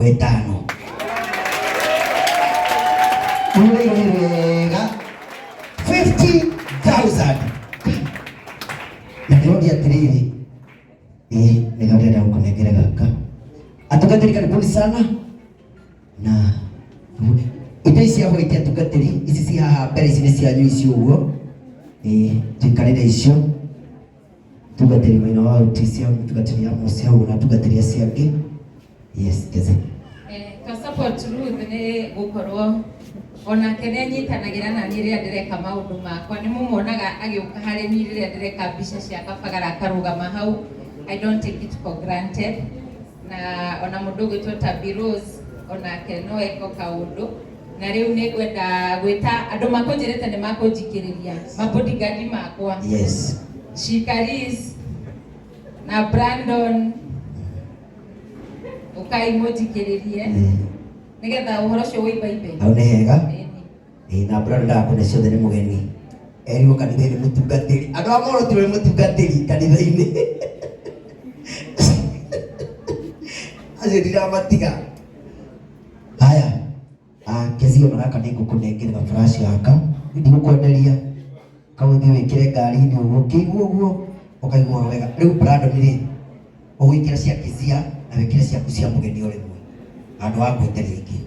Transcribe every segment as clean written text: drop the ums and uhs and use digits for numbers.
Ĩtano mũhũre wega 50,000. Na ndĩroria atĩrĩrĩ, ĩ nĩga ndĩrenda gũkũnengera gaka. Atungatĩri, karibuni sana. Na ite ici cia white, atungatĩri, ici ci haha mbere, ici nĩ cianyu ici ũguo. Ĩ njikarĩre icio, tungatĩri maina wa uti cia mũtungatĩri Amos hau na tungatĩri acio angĩ. Yes, Kezi. To support Ruth nĩ gũkorwo onake nĩ anyitanagĩra na niĩ rĩrĩa ndĩreka maũndũ makwa. Nĩ mũmuonaga agĩũka harĩ niĩ rĩrĩa ndĩreka mbica cia kabagara, akarũgama hau. I don't take it for granted. Na ona mũndũ ũgwĩtwo Tabi Rose onake no eko kaũndũ. Na rĩu nĩ ngwenda gwĩta andũ makũnjĩrĩte nĩ makũnjikĩrĩria, mabodyguard makwa. Shikaris na Brandon, ũkai mũnjikĩrĩrie nĩgetha ũhoro ũcio wĩimbaimbe. Hau nĩ hega. Ĩĩ, na Brandon ndagakũne ciothe, nĩ mũgeni, erirwo kanitha-inĩ mũtungatĩri. Andũ a morotirwo nĩ mũtungatĩri kanitha-inĩ acio ndiramatiga. Haya, Kezia, ona gaka nĩ ngũkũnengera gaburaci gaka, ndigũkwenderia kaũthiĩ wĩkĩre ngari-inĩ ũguo, ũkĩigua ũguo ũkaigua oro wega. Rĩu Brandon rĩ, ũgwĩkĩra cia Kezia na wĩkĩre ciaku cia mũgeni o rĩmwe handũ wa gweteria ingĩ.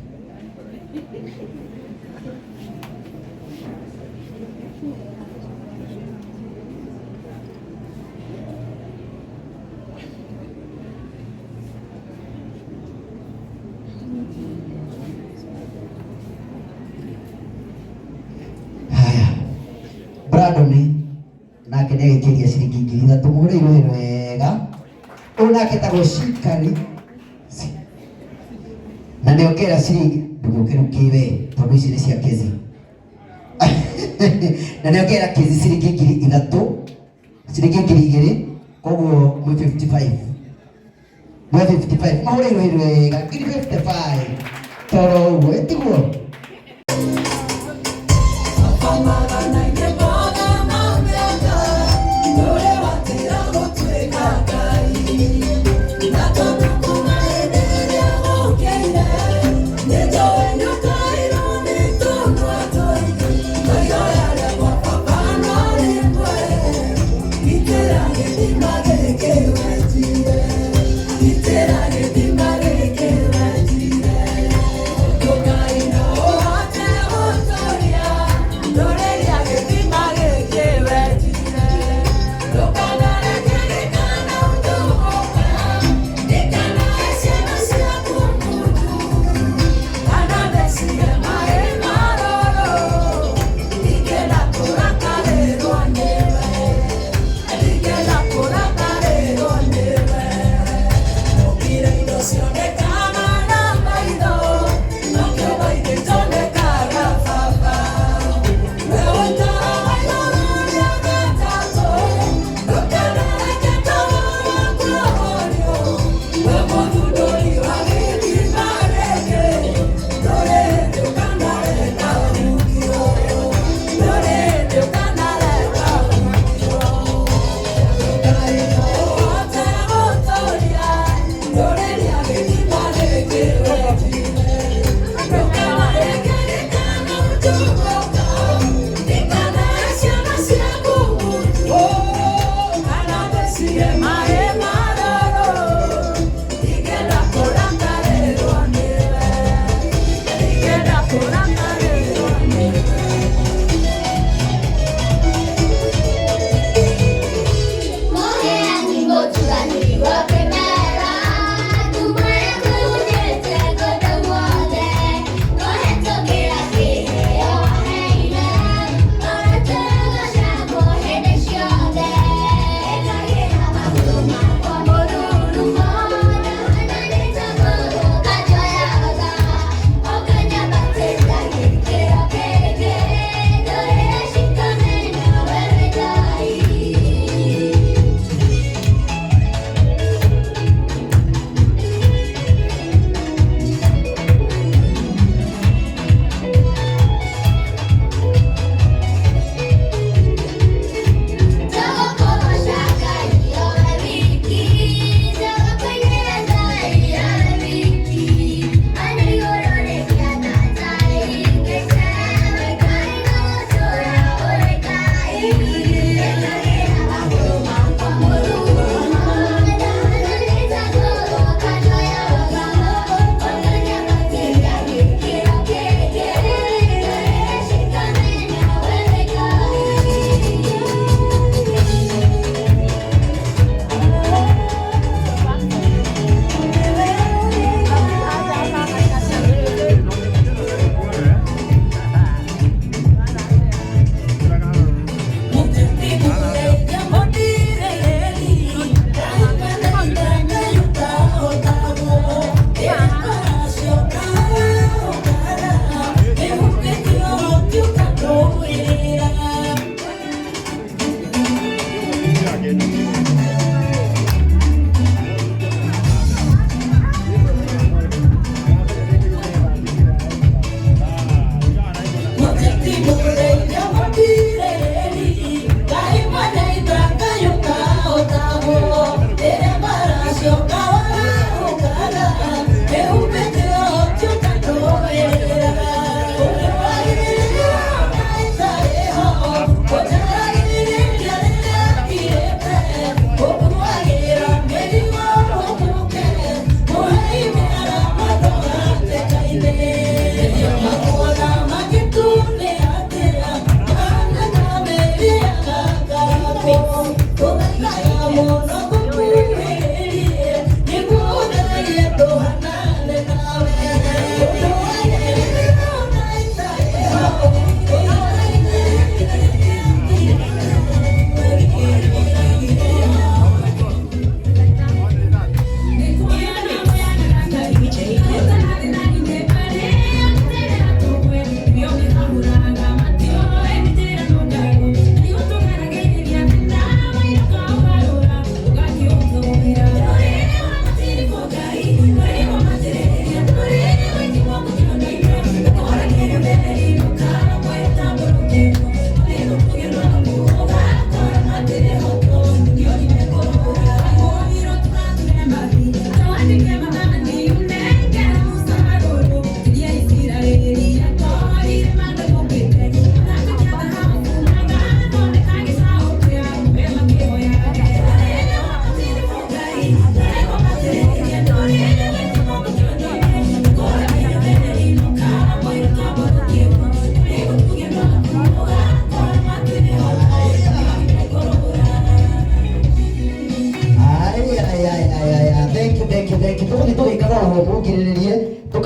Haya, Brandon nake nĩ agĩkĩria ciringi 3,000. Mũhũre irũĩ wega. Ũyũ nake etagwo Shikari na nĩ ongera ciringi, ndũgũke rĩu kĩwe tondũ ici nĩ cia Kezi, na nĩ ongera Kezi ciringi 3,000, ciringi 2,000, koguo mwĩ 55, mwĩ 55. Mahũre irũĩ wega, 55,000 toro ũguo ĩtiguo.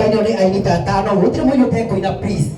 Tũrainĩrwo nĩ aini ta atano. Gũtirĩ mũini ũtekũina, please.